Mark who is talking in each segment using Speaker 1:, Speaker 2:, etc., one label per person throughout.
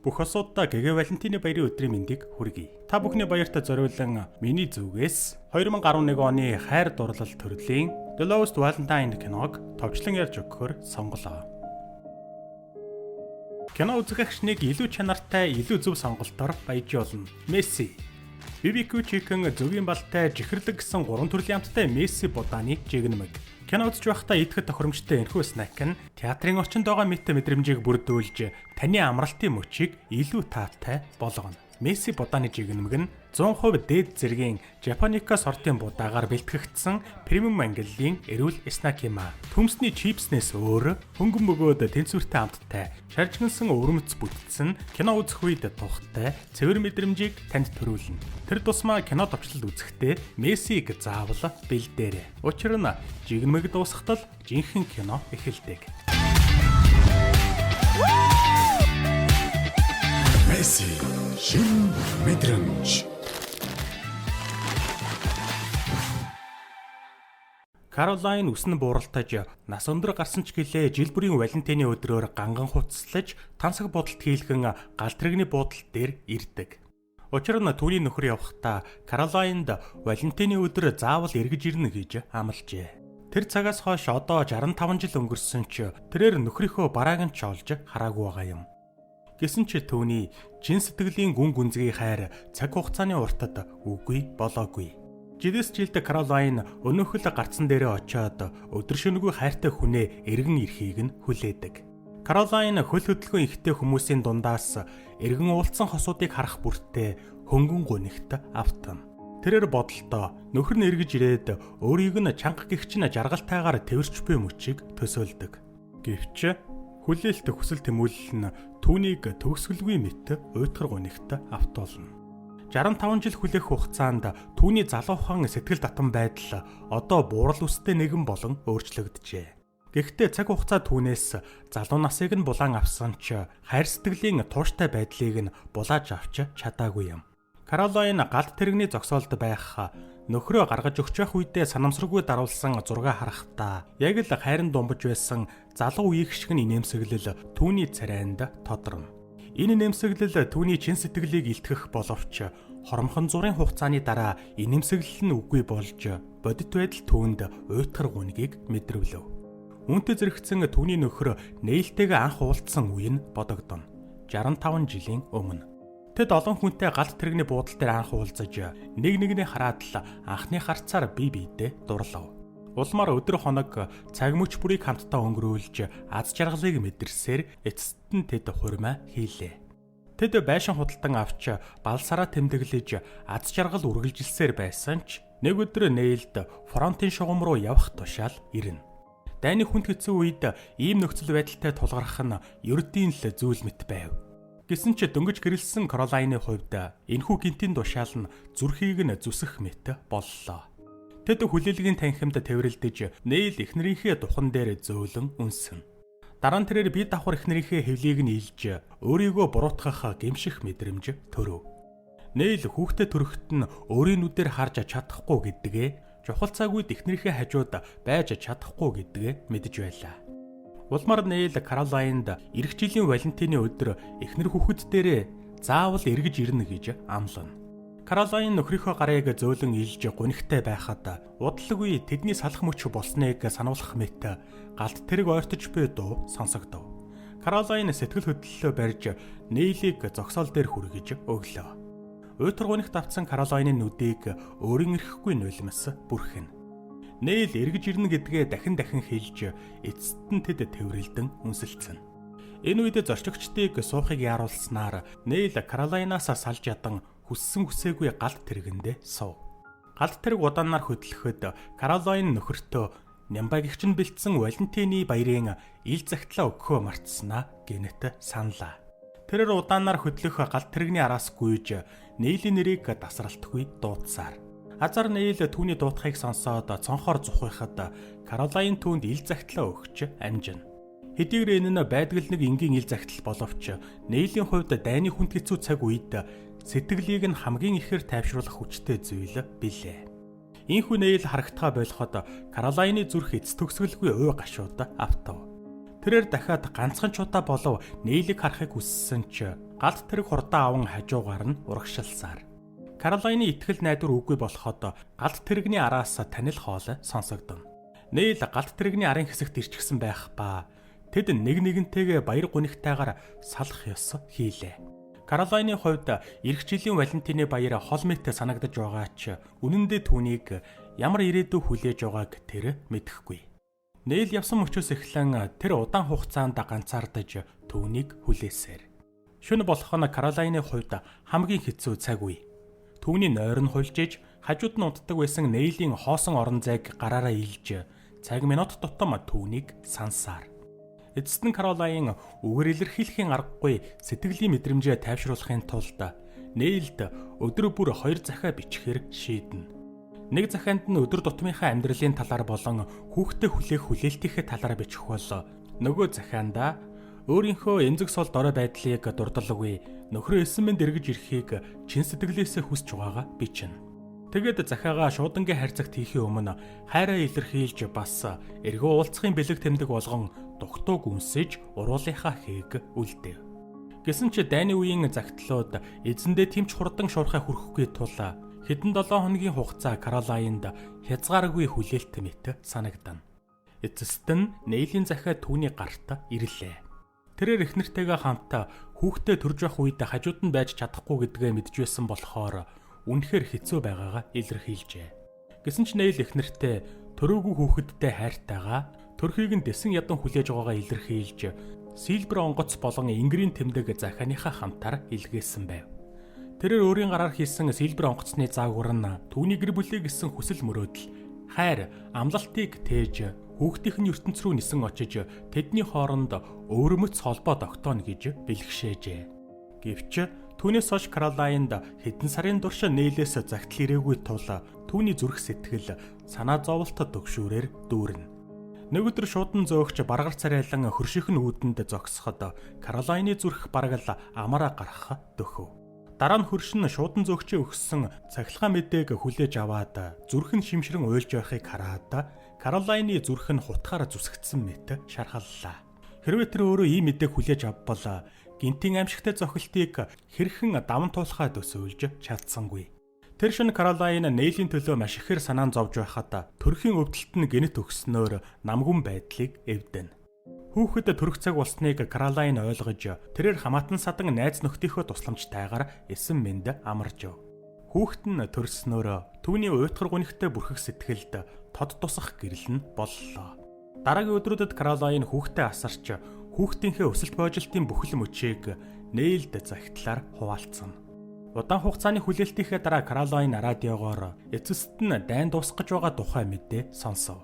Speaker 1: Бүх улсуудаа Гэгэ Валентины баярын өдрийн мэндийг хүргэе. Та бүхний баярт зориулан миний зүгээс 2011 оны хайр дурлал төрлийн The Lost Valentine киног товчлон ярьж өгөхөөр сонголоо. Кино үзэх агшныг илүү чанартай, илүү зөв сонголтоор баяжуулна. Месси. BBQ chicken, зөгийн балтай, жихэрлэг гэсэн гурван төрлийн амттай Месси будааны жигнэмэг. Кино үзэж байхдаа идэхэд тохиромжтой энэхүү snack нь театрын орчинд байгаа мэт мэдрэмжийг бүрдүүлж, таны амралтын мөчийг илүү таатай болгоно. Месси будааны жигнэмэг нь 100% дээд зэргийн Japonica сортын будаагаар бэлтгэгдсэн премиум ангиллын эрүүл snack юм а. Төмсний чипснээс өөр хөнгөн бөгөөд тэнцвэртэй амттай, шаржигнасан өвөрмөц бүтцэн кино үзэх үед тухтай цэвэр мэдрэмжийг танд төрүүлнэ. Тэр тусмаа кино товчлол үзэхдээ Мессиг заавал бэлдээрэй. Учир нь жигнэмэг дуусахад л жинхэнэ кино эхэлдэг.
Speaker 2: Месси шин мэдрэмж.
Speaker 1: Каролайн үсэн бууралтаж нас өндөр гарсан ч гэлээ жил бүрийн Валентины өдрөөр ганган хуцлаж тансаг будалт хийлгэн галт тэрэгний буудал дээр ирдэг. Учир нь түүний нөхөр явахдаа Каролайнд Валентины өдөр заавал эргэж ирнэ гэж амлажээ. Тэр цагаас хойш одоо 65 жил өнгөрсөн ч тэрээр нөхрийнхөө барааг нь ч олж хараагүй байгаа юм. Гэсэн ч түүний чин сэтгэлийн гүн гүнзгий хайр цаг хугацааны уртад үгүй болоогүй. Жилээс жилд Каролайн өнөөхөл гарцсан дээрээ очиод өдөр шөнөгүй хайртай хүнээ эргэн ирэхийг нь хүлээдэг. Каролайн хөл хөдөлгөөн ихтэй хүмүүсийн дундаас эргэн уулзсан хосуудыг харах бүртээ хөнгөн гунигт автана. Тэрээр бодолтоо нөхөр нь эргэж ирээд өөрийг нь чанга гихч нь жаргалтайгаар тэвэрч буй мөчийг төсөөлдөг. Гэвч хүлээлт хүсэл тэмүүлэл нь түүнийг төгсгөлгүй мэт уйтгар гунигт автуулна. 65 жил хүлээх хугацаанд түүний залуухан сэтгэл татан байдал одоо буурал үстэй нэгэн болон өөрчлөгдөжээ. Гэхдээ цаг хугацаа түүнээс залуу насыг нь булаан авсан ч хайр сэтгэлийн тууштай байдлыг нь булааж авч чадаагүй юм. Каролайн галт тэрэгний зогсоолд байх нөхрөө гаргаж өгч байх үедээ санамсаргүй даруулсан зураг харахтаа яг л хайран думбаж байсан залуу үеих шиг нь инээмсэглэл түүний царайнд тодорно. Энэ инээмсэглэл түүний чин сэтгэлийг илтгэх боловч хоромхон зурын хугацааны дараа инээмсэглэл нь үгүй болж бодит байдал түүнд уйтгар гунигийг мэдрүүлэв. Үүнтэй зэрэгцэн түүний нөхөр Нээлтэйгээ анх уулзсан үе нь бодогдоно. 65 жилийн өмнө. Тэд олон хүнтэй галт тэрэгний буудал дээр анх уулзаж нэг нэгний хараад л анхны харцаар бие биедээ дурлав. Улмаар өдөр хоног цаг мөч бүрийг хамтдаа өнгөрүүлж аз жаргалыг мэдэрсээр эцэст нь тэд хурмаа хийлээ. Тэд байшин худалдан авч балсараа тэмдэглэж аз жаргал үргэлжилсээр байсан ч нэг өдөр Нээлд фронтын шугам руу явах тушаал ирнэ. Дайны хүнд хэцүү үед ийм нөхцөл байдалтай тулгарх нь ердийн л зүйл мэт байв. Гэсэн ч дөнгөж гэрэлсэн Каролайны хувьд энэхүү гинтийн тушаал нь зүрхийг нь зүсэх мэт боллоо. Тэд хүлээлгийн танхимд тэврэлдэж Нэйл эхнэрийнхээ духан дээр зөөлөн үнсэн. Дараа нь тэрээр бие давхар эхнэрийнхээ хөвлийг нь илж өөрийгөө буруутгах гэмших мэдрэмж төрөв. Нэйл хүүхдээ төрөхт нь өөрийн нүдээр харж чадахгүй гэдгээ, чухал цаг үед эхнэрийнхээ хажууд байж чадахгүй гэдгээ мэдэж байлаа. Улмаар Нэйл Каролайнд ирэх жилийн Валентины өдөр эхнэр хүүхэд дээрээ заавал эргэж ирнэ гэж амлана. Каролайн нөхрийнхөө гарыг зөөлөн илж гунигтай байхад удалгүй тэдний салах мөч болсныг сануулах мэт галт тэрэг ойртож буй дуу сонсогдов. Каролайн сэтгэл хөдлөлөө барьж Нейлийг зогсоол дээр хүргэж өглөө. Уйтгар гунигт автсан Каролайны нүдийг өөрийн эрхгүй нулимс бүрхэнэ. Нэйл эргэж ирнэ гэдгээ дахин дахин хэлж эцэст нь тэд тэврэлдэн үнсэлцэн. Энэ үед зорчигчдыг суухыг яаруулснаар Нэйл Каролайнаас салж ядан хүссэн хүсээгүй галт тэргэндээ суув. Галт тэрэг удаанаар хөдлөхөд Каролайн нөхөртөө Нямбай гэгч нь бэлдсэн Валентины баярын ил захидлаа өгөхөө мартсанаа гэнэт саналаа. Тэрээр удаанаар хөдлөх галт тэрэгний араас гүйж Нээлийн нэрийг дасралтгүй дуудсаар. Азар Нэйл түүний дуудахыг сонсоод цонхоор зухихад Каролайн түүнд ил захидлаа өгч амжина. Хэдийгээр энэ нь байдаг л нэг энгийн ил захидал боловч Нээлийн хувьд дайны хүнд хэцүү цаг үед сэтгэлийг нь хамгийн ихээр тайвшруулах хүчтэй зүйл билээ. Ийхүү Нэйл харагдахаа болоход Каролайны зүрх эц төгсгөлгүй уй гашууд автав. Тэрээр дахиад ганцхан ч удаа болов Нээлийг харахыг хүссэн ч Галт тэрэг хурдан аван хажуугаар нь урагшилсаар. Каролайны итгэл найдвар үгүй болоход галт тэрэгний араас танил хоолой сонсогдоно. Нэйл галт тэрэгний арын хэсэгт ирчихсэн байх ба тэд нэг нэгнтэйгээ баяр гунигтайгаар салах ёс хийлээ. Каролайны хувьд ирэх жилийн Валентины баяр хол мэт санагдаж байгаа ч үнэндээ түүнийг ямар ирээдүй хүлээж байгааг тэр мэдэхгүй. Нэйл явсан мөчөөс эхлэн тэр удаан хугацаанд ганцаардаж түүнийг хүлээсээр. Шөнө болох нь Каролайны хувьд хамгийн хэцүү цаг үе. Түүний нойр нь хулжиж, хажууд нь унтдаг байсан Нейлийн хоосон орон зайг гараараа илж, цаг минут тутам түүнийг сансаар. Эцэст нь Каролайн үгээр илэрхийлэхийн аргагүй сэтгэлийн мэдрэмжээ тайвшруулахын тулд Нейлд өдөр бүр 2 захиа бичгээр шийднэ. Нэг захианд нь өдөр тутмынхаа амьдралын талаар болон хүүхдээ хүлээх хүлээлтийнхээ талаар бичих бол нөгөө захиандаа өөрийнхөө эмзэг сул дорой байдлыг дурдалгүй нөхрөө эсэн мэнд эргэж ирэхийг чин сэтгэлээсээ хүсэж байгаагаа бичнэ. Тэгээд захиагаа шуудангийн хайрцагт хийхийн өмнө хайраа илэрхийлж бас эргэн уулзахын бэлэг тэмдэг болгон дугтууг үнсэж уруулынхаа хээг үлдээв. Гэсэн чи дайны үеийн загтлууд эзэндээ тэмч хурдан шуурхай хүрэхгүй тул хэдэн 7 хоногийн хугацаа Каролайнд хязгааргүй хүлээлт мэт санагдана. Эцэст нь Нейлийн захиа түүний гарт ирлээ. Тэрээр эхнэртэйгээ хамт хүүхдээ төрж явах үед хажууд нь байж чадахгүй гэдгээ мэдж байсан болохоор үнэхээр хэцүү байгаагаа илэрхийлжээ. Гэсэн ч Нейл эхнэртээ төрөөгүй хүүхэдтэй хайртайгаа төрхийг нь дэсэн ядан хүлээж байгаагаа илэрхийлж силбер онгоц болон энгэрийн тэмдэг захианыхаа хамтаар илгээсэн байв. Тэрээр өөрийн гараар хийсэн силбер онгоцны заагвар нь түүний гэр бүлээ гэсэн хүсэл мөрөөдөл, хайр, амлалтыг тээж хүүхдийнх нь ертөнц рүү нисэн очиж тэдний хооронд өвөрмөц холбоо тогтооно гэж бэлгшээжээ. Гэвч түүнээс хойш Каролайнд хэдэн сарын турш Нейлээс загтал ирээгүй тул түүний зүрх сэтгэл санаа зовлт төгшүүрээр дүүрнэ. Нэг өдөр шуудан зөөгч баргар царайлан хөршийнх нь үүдэнд зогсоход Каролайны зүрх бараг л амаараа гарах дөхөв. Дараа нь хөрш нь шуудан зөөгчийн өгсөн цахилгаан мэдээг хүлээж аваад зүрх нь шимшрэн уйлж байхыг хараад Каролайны зүрх нь хутгаар зүсгдсэн мэт шархаллаа. Хэрвээ тэр өөрөө ийм мэдээг хүлээж авбал гинтийн аимшигтай зохилтыг хэрхэн даван туулахаа төсөөлж чадсангүй. Тэр шөнө Каролайн Нейлийн төлөө маш ихээр санаан зовж байхад төрхийн өвдөлт нь гэнэт өгснөөр намгүн байдлыг эвдэнэ. Хүүхэд төрөх цаг болсныг Каролайн ойлгож тэрээр хамаатан садан найз нөхдийнхөө тусламжтайгаар эсэн мэнд амаржв. Хүүхэд нь төрснөөр түүний уйтгар гунигтай бүрхэх сэтгэлд тод тусах гэрэл нь боллоо. Дараагийн өдрүүдэд Каролайн хүүхдээ асарч хүүхдийнхээ өсөлт божилтын бүхэл мөчийг Нейлд захидлаар хуваалцсан. Удаан хугацааны хүлээлтийнхээ дараа Каролайн радиогоор эцэст нь дайн дуусгаж байгаа тухай мэдээ сонсов.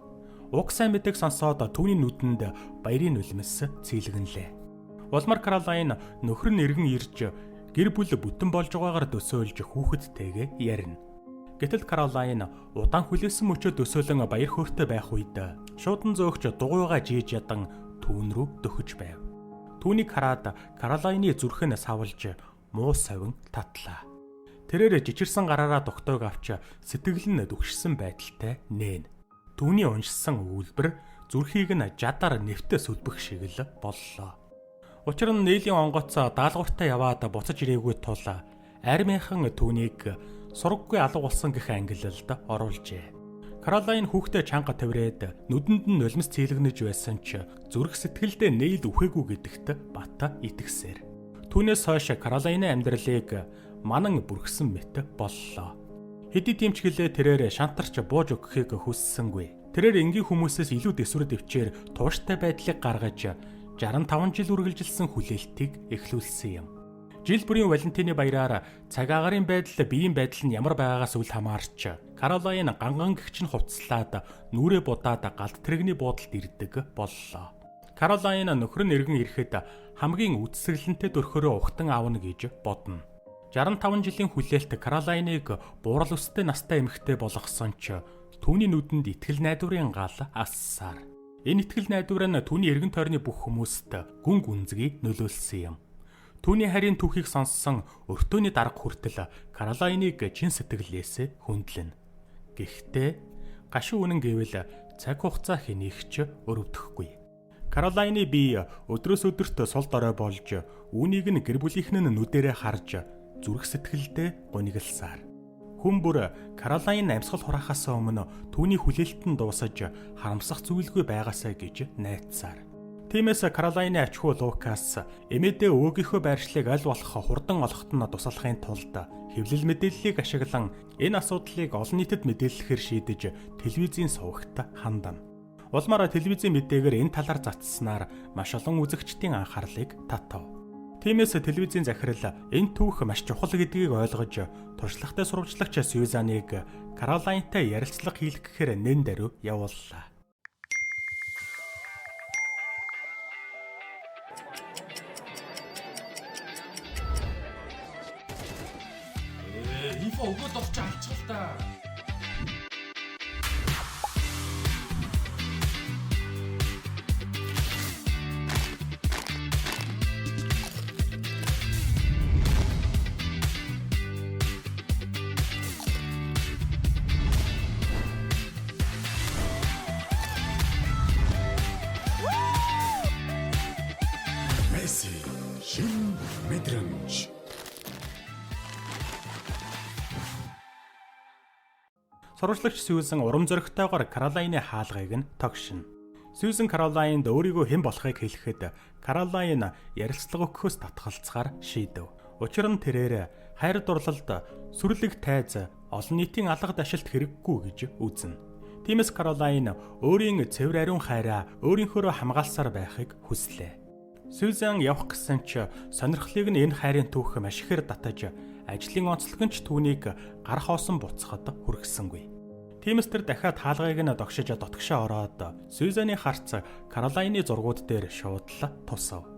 Speaker 1: Уг сайн мэдээг сонсоод түүний нүдэнд баярын нулимс цэйлгэнлээ. Улмаар Каролайн нөхөр нь эргэн ирж гэр бүл бүтэн болж байгаагаар төсөөлж хүүхэдтэйгээ ярина. Гэтэл Каролайн удаан хүлээсэн мөчөө төсөөлөн баяр хөөртэй байх үед шуудан зөөгч дугуйгаа жийж ядан түүн рүү дөхөж байв. Түүнийг хараад Каролайны зүрх нь савлж муу совин татлаа. Тэрээр жижигсэн гараараа дугтойг авч сэтгэл нь дүгшсэн байдалтай нээн. Түүний уншсан өгүүлбэр зүрхийг нь жадаар нэвтэ сүлбэх шиг л боллоо. Учир нь Нээлийн онгоц даалгавартай яваад буцаж ирээгүй тул армийнхан түүнийг сургаггүй алга болсон гэх ангилалд оруулжээ. Каролайн хүүхдээ чанга тавирээд нүдэнд нь нулимс цэйлэгнэж байсан ч зүрх сэтгэлдээ Нэйл үхээгүй гэдэгт бата итгэсээр. Түүнээс хойш Каролайны амьдралыг манан бүрхсэн мэт боллоо. Хэдий тийм ч гэлээ тэрээр шантарч бууж өгөхийг хүссэнгүй. Тэрээр энгийн хүмүүсээс илүү дэсвэр дэвчээр тууштай байдлыг гаргаж 65 жил үргэлжилсэн хүлээлтийг эхлүүлсэн юм. Жил бүрийн Валентины баяраар цаг агаарын байдал, биеийн байдал нь ямар байгаагаас үл хамаарч Каролайн ганган гэгч нь хувцаслаад нүрээ будаад галт тэрэгний буудалд ирдэг боллоо. Каролайн нөхөр нь эргэн ирэхэд хамгийн үдсэглэнтэй дөрхөөрөө ухтан авна гэж бодно. 65 жилийн хүлээлт Каролайныг буурал өстэй настай эмэгтэй болгосон ч түүний нүдэнд итгэл найдварын гал ассаар. Энэ итгэл найдвар нь түүний эргэн тойрны бүх хүмүүст гүн гүнзгий нөлөөлсөн юм. Түүний харийн түүхийг сонссон өртөөний дарга хүртэл Каролайныг чин сэтгэлээсээ хүндлэнэ. Гэхдээ гашуу үнэн гэвэл цаг хугацаа хэнийг ч өрөвдөхгүй. Каролайны бие өдрөөс өдөрт сул дорой болж, үүнийг нь гэр бүлийнх нь нүдэрээ харж зүрх сэтгэлдээ гунигласаар. Хүн бүр Каролайн амьсгал хураахаас өмнө түүний хүлээлт нь дуусаж харамсах зүйлгүй байгаасай гэж найдсаар. Тиймээс Каролайны ач хүү Лукас эмээдээ өвөөгийнхөө байршлыг аль болох хурдан олоход нь туслахын тулд хэвлэл мэдээллийг ашиглан энэ асуудлыг олон нийтэд мэдээлэхээр шийдэж телевизийн сувагт хандана. Улмаараа телевизийн мэдээгээр энэ талаар затснаар маш олон үзэгчдийн анхаарлыг татав. Тиймээс телевизийн захирал энэ түүх маш чухал гэдгийг ойлгож туршлагатай сурвалжлагч Сьюзаныг Каролайнтай ярилцлага хийлгэхээр нэн даруй явууллаа.
Speaker 3: FIFA өгөөд орч алчих л та.
Speaker 2: Месси шин мэдрэмж.
Speaker 1: Сурвалжлагч Сьюзан урам зоригтойгоор Каролайны хаалгыг нь тогшино. Сьюзан Каролайнд өөрийгөө хэн болохыг хэлэхэд Каролайн ярилцлага өгөхөөс татгалцахаар шийдэв. Учир нь тэрээр хайр дурлалд сүрлэг тайз олон нийтийн алга дашилт хэрэггүй гэж үзнэ. Тиймээс Каролайн өөрийн цэвэр ариун хайраа өөрийнхөөрөө хамгаалсаар байхыг хүслээ. Сьюзан явах гэсэн ч сонирхлыг нь энэ хайрын түүх маш ихээр татаж ажлын онцлог нь ч түүнийг гар хоосон буцахад хүргэсэнгүй. Тиймээс тэр дахиад хаалгыг нь догшиж дотгошоо ороод Сьюзаны харц Каролайны зургууд дээр шууд л тусав.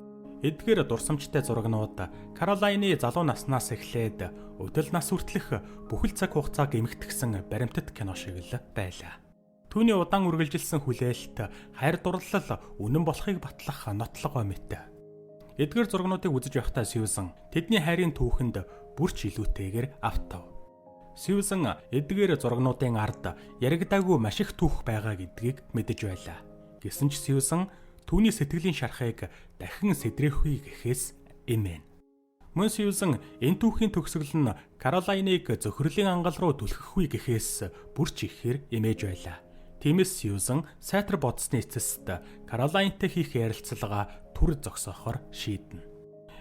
Speaker 1: Эдгээр дурсамжтай зурагнууд Каролайны залуу наснаас эхлээд өдөл нас хүртэлх бүхэл цаг хугацааг эмхтгсэн баримтат кино шиг л байлаа. Түүний удаан үргэлжилсэн хүлээлт хайр дурлал үнэн болохыг батлах нотлогоо мэт. Эдгээр зургнуудыг үзэж байхдаа Сьюзан тэдний хайрын түүхэнд бүр ч илүүтэйгээр автав. Сьюзан эдгээр зургнуудын ард яригдаагүй маш их түүх байгаа гэдгийг мэдэж байлаа. Гэсэн ч Сьюзан түүний сэтгэлийн шархыг дахин сэдрэхгүй гэхээс эмээн. Мөн Сьюзан энэ түүхийн төгсгөл нь Каролайныг зөхрөлийн ангал руу түлхэхгүй гэхээс бүр ч ихээр эмээж байлаа. Тиймээс Сьюзан сайтар бодсны эцэст Каролайнтай хийх ярилцлага түр зогсоохоор шийднэ.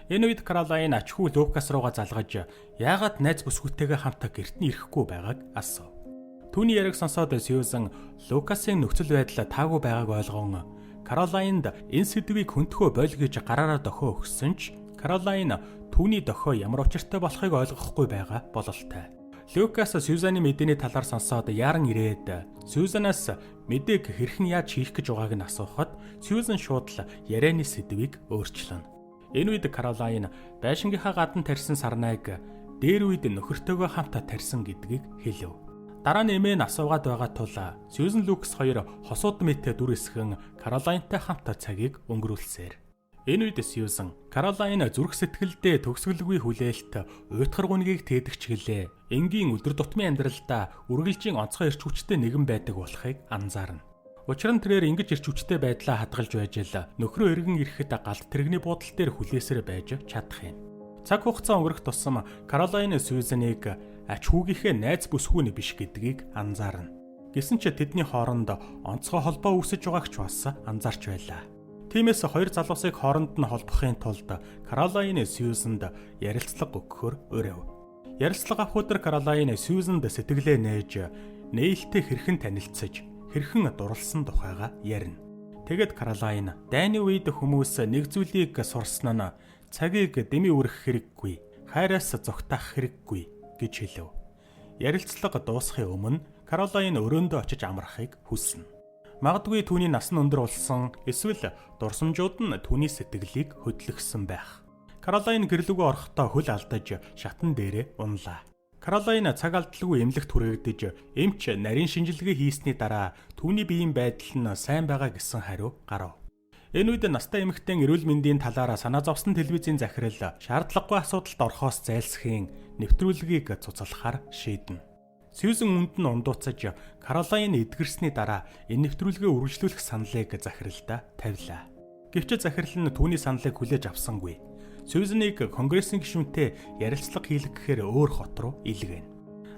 Speaker 1: Энэ үед Каролайн ач хүү Лукас руугаа залгаж яагаад найз бүсгүйтэйгээ хамт гэрт нь ирэхгүй байгааг асуув. Түүний яриаг сонсоод Сьюзан Лукасын нөхцөл байдал таагүй байгааг ойлгон Каролайнд энэ сэдвийг хүндхөө боль гэж гараараа дохио өгсөн ч Каролайн түүний дохио ямар учиртай болохыг ойлгохгүй байгаа бололтой. Лукас Сьюзаны мэдээний талаар сонсоод яаран ирээд Сьюзанаас мэдээг хэрхэн яаж хийх гэж байгааг нь асуухад Сьюзан шууд л ярианы сэдвийг өөрчилнө. Энэ үед Каролайн байшингийнхаа гадна тарьсан сарнайг дээр үед нөхөртөөгөө хамт тарьсан гэдгийг хэлэв. Дараа нь эмээ нь асуугаад байгаа тул Сьюзан Лукас хоёр хосууд мэт дүр эсхэн Каролайнтай хамт цагийг өнгөрүүлсээр. Энэ үед Сьюзан Каролайн зүрх сэтгэлдээ төгсгөлгүй хүлээлт уйтгар гүнгийг тээдэгч гэлээ. Энгийн өдөр тутмын амьдралдаа үргэлжийн онцгой эрч хүчтэй нэгэн байдаг болохыг анзаарна. Учир нь тэрээр ингэж эрч хүчтэй байдлаа хадгалж байж л нөхрөө эргэн ирэхэд галт тэрэгний буудал дээр хүлээсээр байж чадах юм. Цаг хугацаа өнгөрөх тусам Каролайн Сьюзаныг ач хүүгийнхээ найз бүсгүй нь биш гэдгийг анзаарна. Гэсэн ч тэдний хооронд онцгой холбоо үүсэж байгааг ч бас анзаарч байлаа. Тиймээс хоёр залуусыг хооронд нь холбохын тулд Каролайн Сьюзанд ярилцлага өгөхөөр уриав. Ярилцлага авах өдөр Каролайн Сьюзанд сэтгэлээ нээж нээлттэй хэрхэн танилцаж хэрхэн дурлсан тухайга ярина. Тэгэд Каролайн дайны үед хүмүүс нэг зүйлийг сурсан нь цагийг дэмий үрэх хэрэггүй, хайраас зугтаах хэрэггүй гэж хэлэв. Ярилцлага дуусахын өмнө Каролайн өрөөндөө очиж амрахыг хүснэ. Магадгүй түүний нас нь өндөр болсон эсвэл дурсамжууд нь түүний сэтгэлийг хөдлөсөн байх. Каролайн гэрлүүгөө орохдоо хөл алдаж шатан дээрээ унлаа. Каролайн цаг алдалгүй эмнэлэгт хүргэгдэж эмч нарийн шинжилгээ хийсний дараа түүний биеийн байдал нь сайн байгаа гэсэн хариу гарав. Энэ үед настай эмэгтэйн эрүүл мэндийн талаар санаа зовсон телевизийн захирал шаардлагагүй асуудалд орохоос зайлсхийх нэвтрүүлгийг цуцлахаар шийднэ. Сьюзан үнд нь ундууцаж Каролайн эдгэрсний дараа энэ нэвтрүүлгээ үргэлжлүүлэх саналыг захиралдаа тавилаа. Гэвч захирал нь түүний саналыг хүлээж авсангүй. Сьюзенийг конгрессийн гишүүнтэй ярилцлага хийлгэхээр өөр хот руу илгээнэ.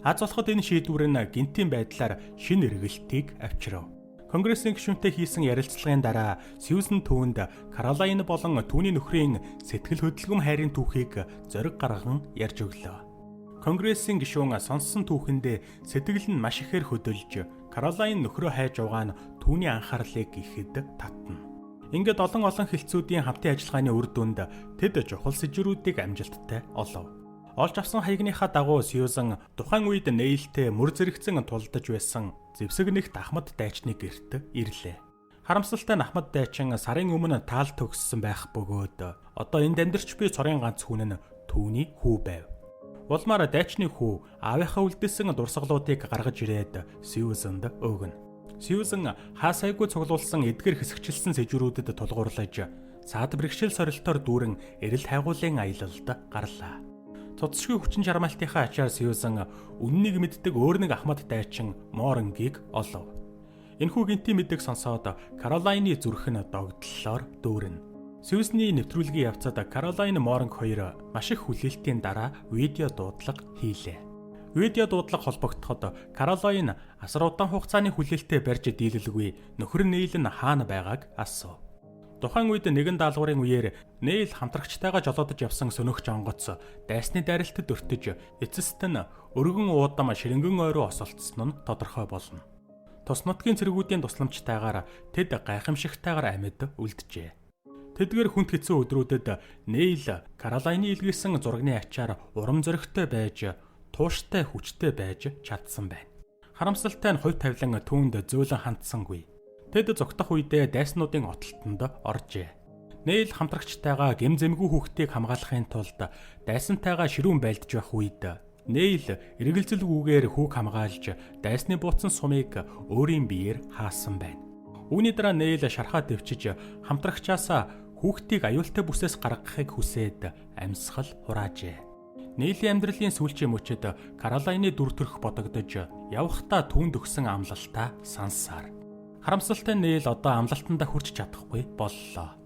Speaker 1: Аз болоход энэ шийдвэр нь гэнтийн байдлаар шинэ эргэлтийг авчирв. Конгрессийн гишүүнтэй хийсэн ярилцлагын дараа Сьюзен түүнд Каролайн болон түүний нөхрийн сэтгэл хөдлөм хайрын түүхийг зориг гарган ярьж өглөө. Конгрессийн гишүүн сонссон түүхэндээ сэтгэл нь маш ихээр хөдөлж, Каролайн нөхрөө хайж байгаа нь түүний анхаарлыг ихэд татна. Ингээд олон олон хэлтсүүдийн хамтын ажиллагааны үр дүнд тэд чухал сэжүүрүүдийг амжилттай олов. Олж авсан хаягныхаа дагуу Сьюзан тухайн үед Нейлтэй мөр зэрэгцэн тулдаж байсан зэвсэг нэгт Ахмад дайчны гэрт ирлээ. Харамсалтай нь Ахмад дайчин сарын өмнө таал төгссөн байх бөгөөд одоо энд амьдарч буй цорын ганц хүн нь түүний хүү байв. Улмаар дайчны хүү аавынхаа үлдээсэн дурсгалуудыг гаргаж ирээд Сьюзанд өгнө. Сьюзан хаасайгүй цуглуулсан эдгэр хэсэгчилсэн сэжүүрүүдэд тулгуурлаж саад бэрхшээл сорилтоор дүүрэн эрэл хайгуулын аялалд гарлаа. Цуцшгүй хүчин чармайлтынхаа ачаар Сьюзан үннийг мэддэг өөр нэг Ахмад дайчин Моронгийг олов. Энэхүү гэнтийн мэдээг сонсоод Каролайны зүрх нь догдлолоор дүүрнэ. Сьюзны нэвтрүүлгийн явцад Каролайн Моронг хоёр маш их хүлээлтийн дараа видео дуудлага хийлээ. Видео дуудлага холбогдоход Каролайн асар удаан хугацааны хүлээлтээ барьж дийлэлгүй нөхөр Нейл нь хаана байгааг асуув. Тухайн үед нэгэн даалгаврын үеэр Нейл хамтрагчтайгаа жолоодож явсан сөнөөгч онгоц дайсны дайралтад өртөж эцэст нь өргөн уудам ширэнгэн ой руу осолдсон нь тодорхой болно. Тус нутгийн цэргүүдийн тусламжтайгаар тэд гайхамшигтайгаар амьд үлджээ. Тэдгээр хүнд хэцүү өдрүүдэд Нейл Каролайны илгээсэн зурагны ачаар урам зоригтой байж тууштай хүчтэй байж чадсан байна. Харамсалтай нь хувь тавилан түүнд зөөлөн хандсангүй. Тэд зугтах үедээ дайснуудын отолтонд оржээ. Нейл хамтрагчтайгаа гэм зэмгүй хүүхдийг хамгаалахын тулд дайсантайгаа ширүүн байлдаж байх үед Нейл эргэлзэлгүйгээр хүүг хамгаалж дайсны бууцсан сумыг өөрийн биеэр хаасан байна. Үүний дараа Нейл шархаа дэвчиж хамтрагчаасаа хүүхдийг аюултай бүсээс гаргахыг хүсээд амьсгал хураажээ. Нейлийн амьдралын сүүлчийн мөчид Каролайны дүр төрх бодогдож явхдаа түүнд өгсөн амлалтаа сансаар. Харамсалтай нь Нейл одоо амлалтандаа хүрч чадахгүй боллоо.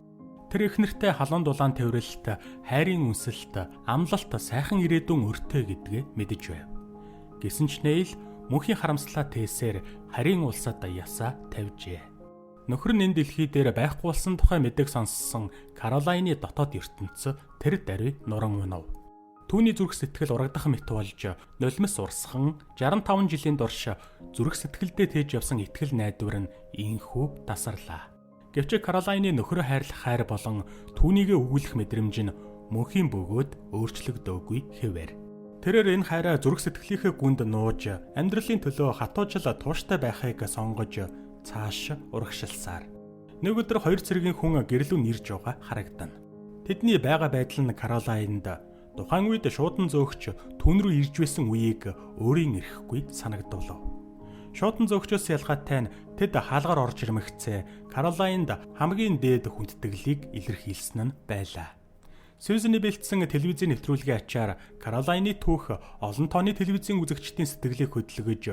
Speaker 1: Тэр их нэртэй халуун дулаан тэврэлт, хайрын үнсэлт, амлалт сайхан ирээдүйн өртөө гэдгээ мэдэж байв. Гэсэн ч Нейл мөнхийн харамслаа тээсээр харийн улсад ясаа тавьжээ. Нөхөр нь энэ дэлхий дээр байхгүй болсон тухай мэдээг сонссон Каролайны дотоод ертөнц тэр даруй нуран унав. Түүний зүрх сэтгэл урагдах мэт болж нулимс урсхан 65 жилийн турш зүрх сэтгэлдээ тээж явсан итгэл найдвар нь ийнхүү тасарлаа. Гэвч Каролайны нөхрөө хайрлах хайр болон түүнийгээ өгүүлэх мэдрэмж нь мөнхийн бөгөөд өөрчлөгдөөгүй хэвээр. Тэрээр энэ хайраа зүрх сэтгэлийнхээ гүнд нууж амьдралын төлөө хатуужил тууштай байхыг сонгож цааш урагшилсаар. Нэг өдөр хоёр цэргийн хүн гэрлүү нэрж байгаа харагдана. Тэдний байгаа байдал нь Каролайнд тухайн үед шуудан зөөгч түүн рүү ирж байсан үеийг өөрийн эрэхгүй санагдуулав. Шуудан зөөгчөөс ялгаатай нь тэд хаалгаар орж ирмэгцээ Каролайнд хамгийн дээд хүндэтгэлийг илэрхийлсэн нь байлаа. Сьюзаны бэлдсэн телевизийн нэвтрүүлгийн ачаар Каролайны түүх олон тооны телевизийн үзэгчдийн сэтгэлийг хөдөлгөж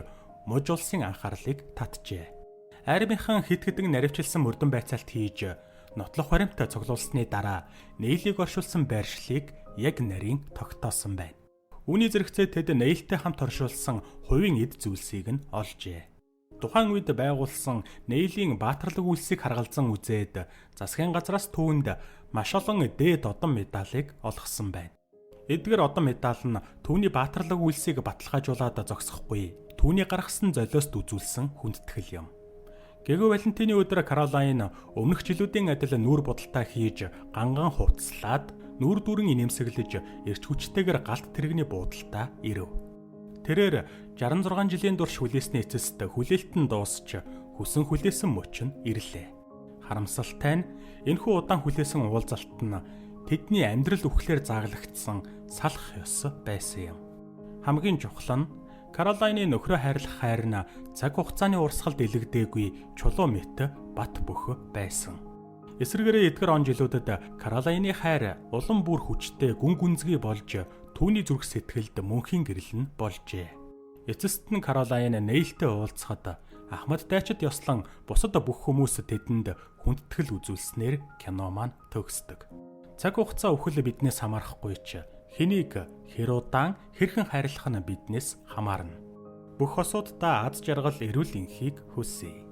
Speaker 1: муж улсын анхаарлыг татжээ. Армийнхан хэд хэдэн наривчилсан мөрдөн байцаалт хийж нотлох баримт цуглуулсны дараа Нейлийг оршуулсан байршлыг яг нарийн тогтоосон байна. Үүний зэрэгцээ тэд Нейлтэй хамт оршуулсан хувийн эд зүйлсийг нь олжээ. Тухайн үед байгуулсан Нейлийн баатарлаг үйлсийг харгалзан үзээд засгийн газраас түүнд маш олон дээд одон медалийг олгосон байна. Эдгээр одон медаль нь түүний баатарлаг үйлсийг баталгаажуулаад зогсохгүй. Түүний гаргасан золиост үзүүлсэн хүндэтгэл юм. Гэгөө Валентины өдөр Каролайн өмнөх жилүүдийн адил нүүр будалтаа хийж ганган хувцаслаад нүүр дүүрэн инээмсэглэж эрч хүчтэйгээр галт тэрэгний буудалтаа ирэв. Тэрээр 66 жилийн турш хүлээсний эцэст хүлээлт нь дуусч хүсэн хүлээсэн мөч нь ирлээ. Харамсалтай нь энэхүү удаан хүлээсэн уулзалт нь тэдний амьдрал үхлээр зааглагдсан салах ёс байсан юм. Хамгийн чухал нь Каролайны нөхрөө хайрлах хайр нь цаг хугацааны урсгалд илэгдээгүй чулуу мэт бат бөх байсан. Эсвэргээрээ эдгээр он жилүүдэд Каролайны хайр улам бүр хүчтэй гүн гүнзгий болж түүний зүрх сэтгэлд мөнхийн гэрэл нь болжээ. Эцэст нь Каролайн Нейлтэй уулзахад Ахмад дайчид ёслон бусад бүх хүмүүс тэдэнд хүндэтгэл үзүүлснээр кино маань төгсдөг. Цаг хугацаа үхэл биднээс хамаарахгүй ч хэнийг хэр удаан хэрхэн хайрлах нь биднээс хамаарна. Бүх осууддаа аз жаргал эрүүл энхийг хүсье.